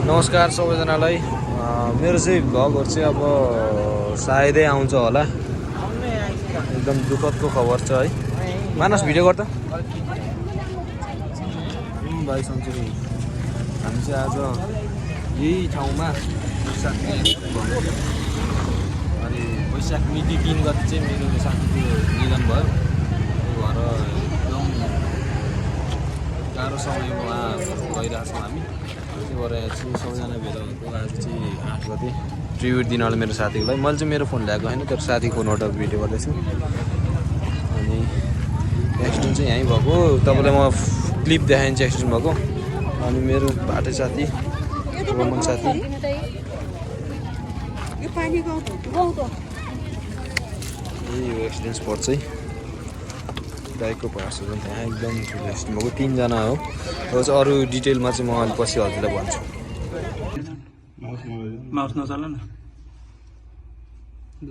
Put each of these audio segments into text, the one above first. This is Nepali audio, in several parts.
नमस्कार सबैजनालाई मेरो चाहिँ भ्लगहरु चाहिँ अब सायदै आउँछ होला एकदम दुःखदको खबर छ है मानस भिडियो गर्दा भाइ सन्चुरी हामी चाहिँ आज यही ठाउँमा अनि वैशाख मिति 3 गते चाहिँ मेरो साथीको निधन भयो भएर एकदम गाह्रो समयमा गइरहेछौँ हामी त्यही भएर चाहिँ सबैजना भेला भएको आज चाहिँ 8 गते ट्रिब्युट दिन होला मेरो साथीलाई मैले चाहिँ मेरो फोन ल्याएको होइन तर साथीको फोनबाट भिडियो गर्दैछु अनि एक्सिडेन्ट चाहिँ यहीँ भएको तपाईँलाई म क्लिप देखाइदिन्छु एक्सिडेन्ट भएको अनि मेरो बाटो साथी रोमन साथी यही हो एक्सिडेन्ट स्पट चाहिँ बाइकको पार्ट्सहरू त्यहाँ एकदम ठुलो एक्सिडेन्ट भएको 3 जना हो अब चाहिँ अरू डिटेलमा चाहिँ म अलि पछि हजुरलाई भन्छु माउस नचला न ल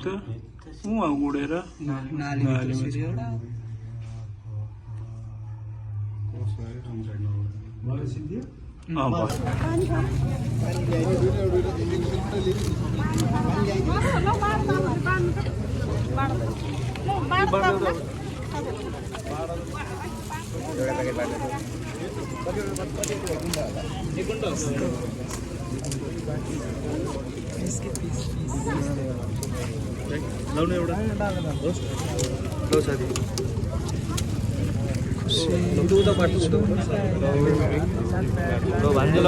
त्यो उहाँ उडेर नालीमा लाउने एउटा लो साथी उता बाटो लो भान्जे ल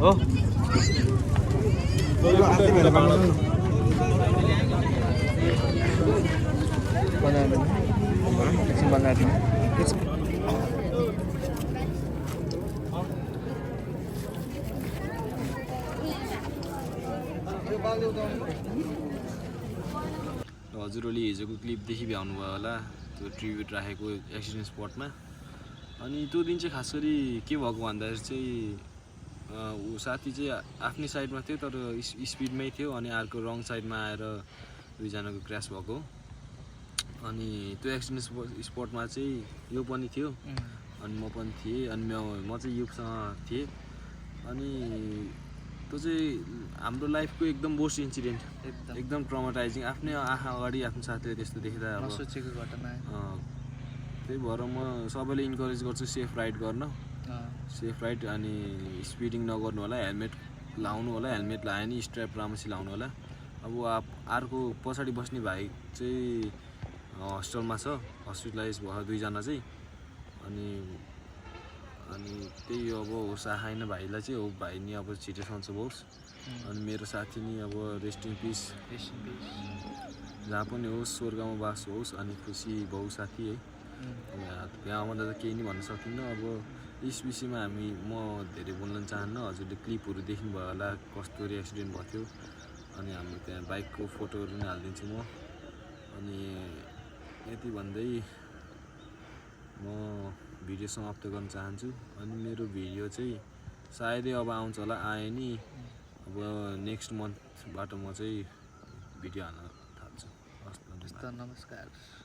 हो हजुरहरूले हिजोको क्लिप देखि भ्याउनुभयो होला त्यो ट्रिब्युट राखेको एक्सिडेन्ट स्पटमा अनि त्यो दिन चाहिँ खास गरी के भएको भन्दाखेरि चाहिँ ऊ साथी चाहिँ आफ्नै साइडमा थियो तर स्पिडमै थियो अनि अर्को रङ साइडमा आएर दुईजनाको क्र्यास भएको अनि त्यो एक्सिडेन्ट स्पटमा चाहिँ यो पनि थियो अनि म पनि थिएँ अनि म चाहिँ युगसँग थिएँ अनि त्यो चाहिँ हाम्रो लाइफको एकदम वर्स्ट इन्सिडेन्ट एकदम ट्रमाटाइजिङ आफ्नै आँखा अगाडि आफ्नो साथीले त्यस्तो देख्दा अब नसोचेको घटना त्यही भएर म सबैले इन्करेज गर्छु सेफ राइड गर्न सेफ राइड अनि स्पिडिङ नगर्नु होला हेलमेट लाउनु होला हेलमेट लायो नि स्ट्र्याप राम्रोसी लाउनु होला अब अर्को पछाडि बस्ने भाइ चाहिँ हस्पिटलमा छ हस्पिटलाइज भयो 2 जना चाहिँ अनि त्यही अब होस् आएन भाइलाई चाहिँ हो भाइ नि अब छिटो सन्चो होस् अनि मेरो साथी नि अब रेस्ट इन पिस जहाँ पनि होस् स्वर्गमा बास होस् अनि खुसी भाउ साथी है यहाँ आउँदा त केही नि भन्न सकिन्न अब यस विषयमा म धेरै बोल्न चाहन्न हजुरले क्लिपहरू देख्नुभयो होला कस्तो एक्सिडेन्ट भएको थियो अनि हाम्रो त्यहाँ बाइकको फोटोहरू नि हालिदिन्छु म अनि यति भन्दै म भिडियो समाप्त गर्न चाहन्छु अनि मेरो भिडियो चाहिँ सायदै अब आउँछ होला आए नि अब नेक्स्ट मन्थबाट म चाहिँ भिडियो हाल्न थाल्छु हस् नमस्कार।